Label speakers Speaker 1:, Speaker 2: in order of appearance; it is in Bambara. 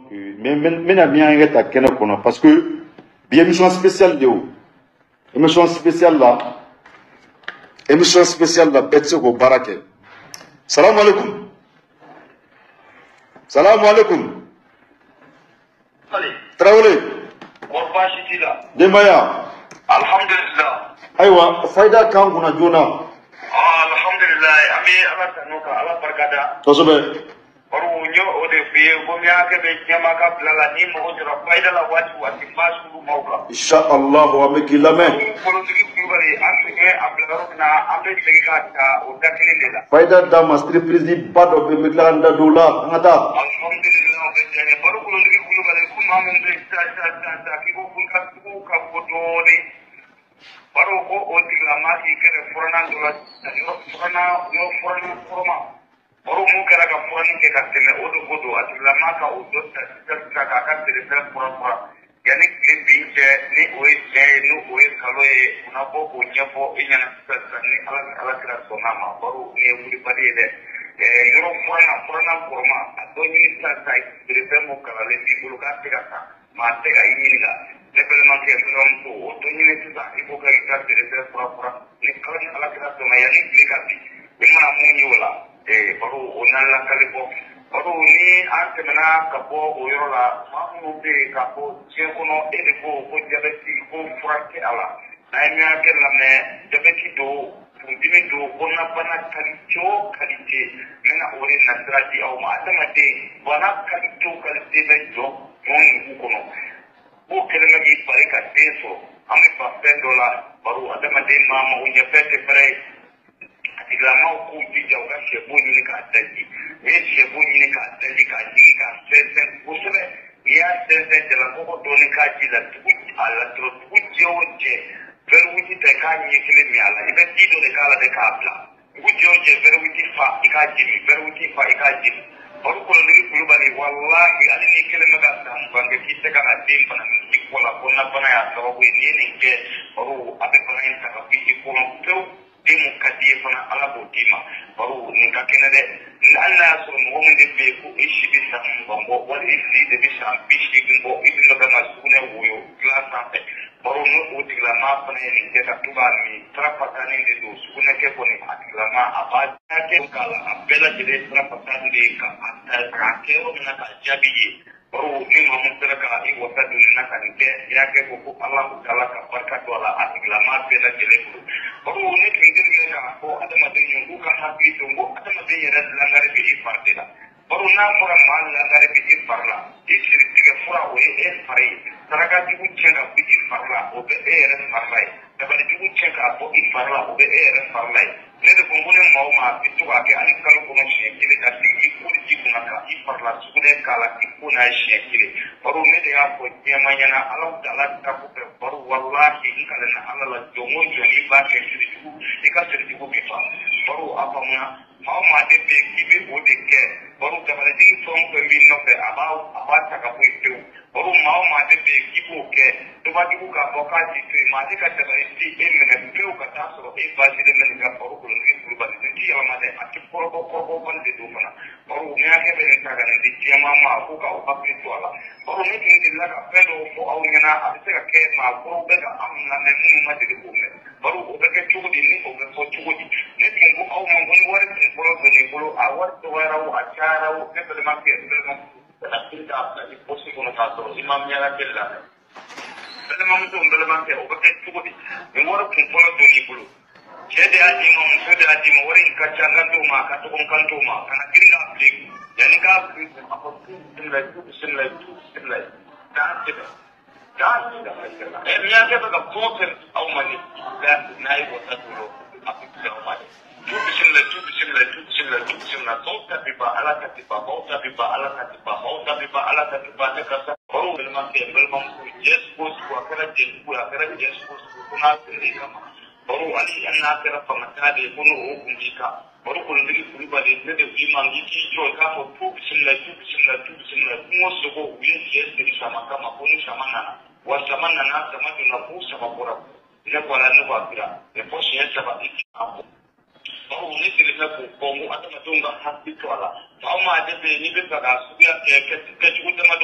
Speaker 1: Donc n bɛna min yɛrɛ ta kɛnɛ kɔnɔ parce que bi émission spéciale de o. Émission spéciale la. Émission spéciale la bɛɛ tɛ se k'o baara kɛ. Salamu alaikum. Salamu alaikum. Tarawele.
Speaker 2: Kɔri baasi t'i la?
Speaker 1: Denbaya.
Speaker 2: Alhamdulillah.
Speaker 1: Ayiwa, fayida k'an kunna joona.
Speaker 2: Alhamdulillah, an bɛ Ala tanu ka Ala barikada.
Speaker 1: Kosɛbɛ.
Speaker 2: Baro n ye o de f'i ye ko hakɛ bɛ diɲɛmaa ka bila la ni mɔgɔ jɔra fayida la waati waati n b'a sulu maaw kan.
Speaker 1: Insha Allah an bɛ k'i lamɛn.
Speaker 2: Kolotigi Kulubali an tun ye a bila yɔrɔ min na an bɛ segin ka ta o da kelen de la.
Speaker 1: Fayida d'a ma surprise ba dɔ bɛ yen n bɛ tila ka n da don o la an ka taa.
Speaker 2: Alhamdulillah o bɛ diya n ye. Baro kolotigi Kulubali ko maa min bɛ sisan sisan sisan sisan k'i ko k'i ka sugu ka bɔ dɔɔnin. Baro ko o tigilamaa k'i kɛrɛ furannan dɔ la yɔrɔ furannan yɔrɔ furannan kɔrɔma. Baro mun kɛra ka furani kɛ ka tɛmɛ o de ko don a tigilamaa ka o dɔ ta sisan sisan k'a ka telefɔni furan furan yanni tile bin cɛ ni o ye tiɲɛ ye ni o ye nkalon ye u na bɔ k'o ɲɛfɔ e ɲɛna sisan sisan ni Ala ni Ala kira sɔnn'a ma. Baro nin ye wulibali ye dɛ. Yɔrɔ furannan furannan kɔrɔma a dɔ ɲini sisan sisan telefɔni mun kalalen b'i bolo k'a tɛ ka ta maa tɛ ka i ɲininka. Ne balimakɛ n balimamuso o dɔ ɲini sisan i b'o kɛ k'i ka telefɔni furan furan ni Ala ni Ala kira sɔnna yanni tile ka bin i mana mun ye o la. Baro o n'an lakali bɔ. Baro ni an tɛmɛna ka bɔ o yɔrɔ la maa minnu bɛ yen k'a fɔ diɲɛ kɔnɔ e de ko ko jabɛti ko fura tɛ a la n'a ye min hakɛ lamɛn jabɛti don furudimi don kɔnɔnabana qualité o qualité n bɛna o de nasira di aw ma. Adamaden bana qualité o qualité bɛ jɔ ɲɔgɔn nugu kɔnɔ k'o kɛlen bɛ k'i bali ka den sɔrɔ an bɛ ban fɛn dɔ la. Baro adamaden maa mago ɲɛfɛn tɛ fɛrɛ ye. A tigilamaaw k'u jija u ka sɛbo ɲini k'a daji n'i ye sɛbo ɲini k'a daji k'a jigi k'a sɛnsɛn kosɛbɛ n'i y'a sɛnsɛn jalakɔkɔ dɔɔni k'a ji la dugu a la dɔrɔn dugu jɛ o jɛ wɛri ta i k'a ɲɛ kelen min a la i bɛ ji dɔ de k'a la dɛ k'a bila dugu jɛ o jɛ wɛri fa i k'a ji min wɛri fa i k'a ji min. Baro Kolotigi Kulubali walahi hali n'i kelen bɛ ka san 20 kɛ k'i tɛ ka na den fana min i kɔ la kɔnɔnabana y'a sababu ye n'i ye nin kɛ baro a bɛ bana in ta ka bɔ i kɔnɔ pewu. Den mun ka di ye fana Ala b'o d'i ma. Baro nin ka kɛnɛ dɛ. Hali n'a y'a sɔrɔ mɔgɔ min de bɛ yen ko i si bɛ san 20 bɔ wali i si de bɛ san 80 bɔ i dun bɛ kan ka sugunɛ woyo dilan sanfɛ. Baro n'o o tigilamaa fana ye nin kɛ ka to k'a min sira de don sugunɛ kɛ kɔni a tigilamaa a b'a kɛ k'a la a bɛɛ lajɛlen sira fasani de ye ka a ta k'a kɛ yɔrɔ min na k'a jaabi ye. Baro ni maa min sera ka i wasa don nin na ka nin kɛ n'i y'a kɛ ko ko Ala taala ka barika don a la a tigilamaa bɛɛ lajɛlen bolo. Baro ne tun delilen k'a fɔ adamaden ye k'u ka hakili to n ko adamaden yɛrɛ langari bɛ i fari de la. Baro n'a fɔra maa langari bɛ i fari la i siritigɛ fura o ye e fari ye saraka jugu tiɲɛ ka bɔ i fari la o bɛ e yɛrɛ fari la ye dabali jugu tiɲɛ k'a bɔ i fari la o bɛ e yɛrɛ fari la ye. Ne de ko n ko ni maa o maa bɛ to k'a kɛ hali kalo kɔnɔ siɲɛ kelen ka sigi i ko ji kunna ka i fari la sugunɛ k'a la k'i ko n'a ye siɲɛ kelen. Baro ne de y'a fɔ diɲɛma ɲɛna Ala taala ta kɔfɛ baro walahi n kalenna Ala la jɔn o jɔn n'i b'a kɛ sirijugu i ka sirijugu bɛ fa. Baro a faamuna maa o maa de bɛ yen k'i bɛ o de kɛ baro dabalijigi fɛn o fɛn b'i nɔfɛ a b'a ta ka bɔ yen pewu. Baro maa o maa de bɛ yen k'i b'o kɛ dɔbajugu k'a fɔ k'a t'i to yen maa tɛ ka dabali ti e minɛ pewu ka taa sɔrɔ e basilen bɛ nin ka baro Kolotigi Kulubali nin ti yɛlɛma dɛ a ti kɔrɔbɔ kɔrɔbɔbali de don fana. Baro ni hakɛ bɛ nin ta ka nin di diɲɛmaa ma ko k'aw hakili to a la. Baro ne tun delila ka fɛn dɔw fɔ aw ɲɛna a bɛ se ka kɛ maakɔrɔw bɛ ka anw lamɛn minnu ma deli k'o mɛn. Baro o bɛ kɛ cogo di ni o bɛ fɔ cogo di ne tun ko aw ma ko ni wari tun fɔlɔ donn'i bolo a wari dɔgɔyara o a cayara o ne balimakɛ n balimamuso kana kiiri k'a bila i pɔsi kɔnɔ k'a sɔrɔ i ma miɲankɛ lamɛn. Balimamuso n balimakɛ o bɛ kɛ cogo di ni wari kun fɔlɔ donn'i bolo cɛ de y'a d'i ma muso de y'a d'i ma wari in ka ca n kan t'o ma a ka dɔgɔ n kan t'o ma kana girin k'a bila i kun yanni k'a bila i kun a fɔ tu bisimila tu bisimila tu bisimila k'a tɛmɛ k'a tɛmɛ miɲankɛ bɛ ka fɛn o fɛn aw ma ni n'a ye wasa don a bɛ bila aw ma dɛ. Tu bisimila tu bisimila tu bisimila tu bisimila tɔw ta bi ban Ala ta ti ban maaw ta bi ban Ala ta ti ban maaw ta bi ban Ala ta ti ban ne karisa. Baro balimakɛ n balimamuso jɛ sugu o sugu a kɛra jɛ sugu ye a kɛra jɛ sugu o sugu ko n'a sera i kama. Baro hali n'a kɛra fangatanya de ye ko n'o kun b'i kan. Baro Kolotigi Kulubali ne de k'i ma k'i k'i jɔ i k'a fɔ tu bisimila tu bisimila tu bisimila kungo sogo u ye jɛ siri sama kama ko ni sama nana wa sama nana sama donna k'u sama bɔra ne ko ala ne ko a bira nin fɔ siɲɛ 3 i k'i a bɔ. Baro ne delila k'o fɔ n ko adamadenw ka hakili to a la maa o maa de bɛ yen n'i bɛ fɛ k'a suguya kɛ kɛcogo damadɔ